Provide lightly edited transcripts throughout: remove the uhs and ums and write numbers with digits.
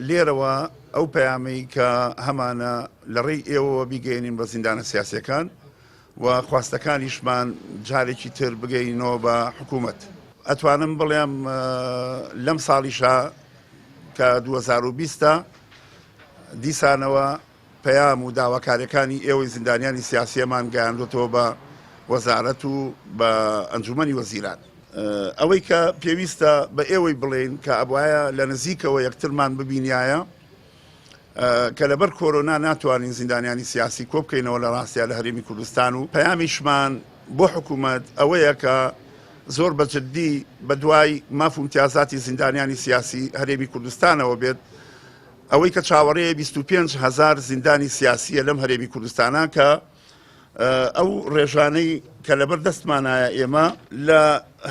لێرەوە ئەو پەیامەی کە هەمانە لە ڕێی ئێوەوە بیگەیەنین بە زیندانە سیاسیەکان و خواستەکانیشمان جارێکی تر بگەینەوە بە حکوومەت. ئەتوانم بڵێم لەم ساڵیشا کە 2020 دیسانەوە پەیام و داواکاریەکانی ئێوەی زیندانیانی سیاسیەمان گەیاندۆتەوە بە وەزارەت و بە ئەنجومەنی وەزیران. ئەوەی کە پێویستە بە ئێوەی بڵێین کە ئەبوایە لە نزیکەوە یەکترمان ببینیایە کە لەبەر کۆرۆنا ناتوانین زیندانیانی سیاسی کۆبکەینەوە لە ڕاستیا لە هەرێمی کوردستان و پەیامیشمان بۆ حکوومەت ئەوەیە کە زۆر بە جدی بە دوای ماف و امتیازاتی زیندانیانی سیاسی هەرێمی کوردستانەوە بێت. ئەوەی کە چاوەڕێیە 25 هەزار زیندانی سیاسیە لەم هەرێمی کوردستانە کە ئەو ڕێژانەی کە لەبەر دەستمانایە ئێمە لە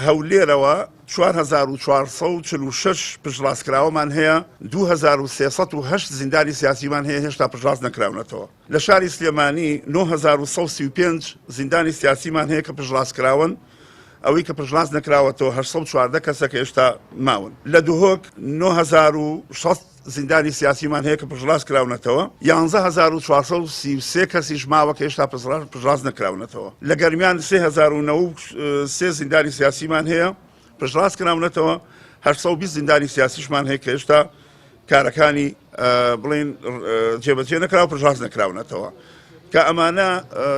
هەولێرەوە 4446 پشتڕاستکراوەمان هەیە، 2308 زیندانی سیاسیمان هەیە هێشتا پشتڕاست نەکراونەتەوە. لە شاری سلێمانی 9135 زیندانی سیاسیمان هەیە کە پشتڕاستکراون، ئەوەی کە پشتڕاست نەکراوەتەوە 814 کەسە کە هێشتا ماون. لە دهۆک 9060 زیندانی سیاسیمان هەیە کە پشتڕاست کراونەتەوە، 11433 کەسیش ماوە کە هێشتا پشتڕاست نەکراونەتەوە. لە گەرمیان 3093 زیندانی سیاسیمان هەیە پشتڕاست کراونەتەوە، 820 زیندانی سیاسیشمان هەیە کە هێشتا کارەکانی بڵێن جێبەجێ نەکراوە، پشتڕاست نەکراونەتەوە. کە ئەمانە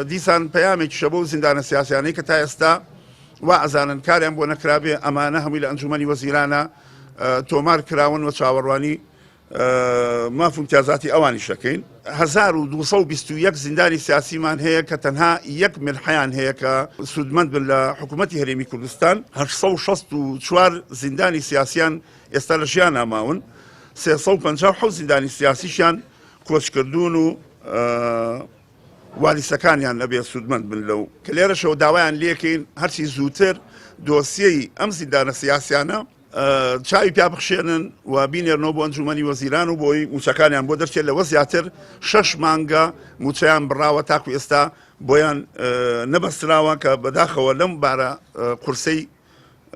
دیسان پەیامێکیشە بۆ زیندانە سیاسیانەی کە تا ئێستا وا ئەزانن کاریان بۆ نەکرابێ، ئەمانە هەمووی لە ئەنجومەنی وەزیرانە تۆمار کراون و چاوەڕوانی ماف و امتیازاتی ئەوانیش دەکەین. 1221 زیندانی سیاسیمان هەیە کە تەنها یەک منحەیان هەیە کە سوودمەند بن لە حکوومەتی هەرێمی کوردستان. 864 زیندانی سیاسیان ئێستا لە ژیانا ماون، 357 زیندانی سیاسیشیان کۆچکردوون و واریسەکانیان ئەبێ سوودمەند بن لەو، کە لێرەشەوە داوایان لێکەین هەرچی زووتر دۆسیەی ئەم زیندانە سیاسیانە چاوی پیا بخشێنن و بینێرنەوە بۆ ئەنجومەنی وەزیران و بۆی موچەکانیان بۆ دەرچێت. لەوە زیاتر 6 مانگە موچەیان بڕاوە تاکو ئێستا بۆیان نەبەستراوە کە بەداخەوە لەم بارە قورسەی.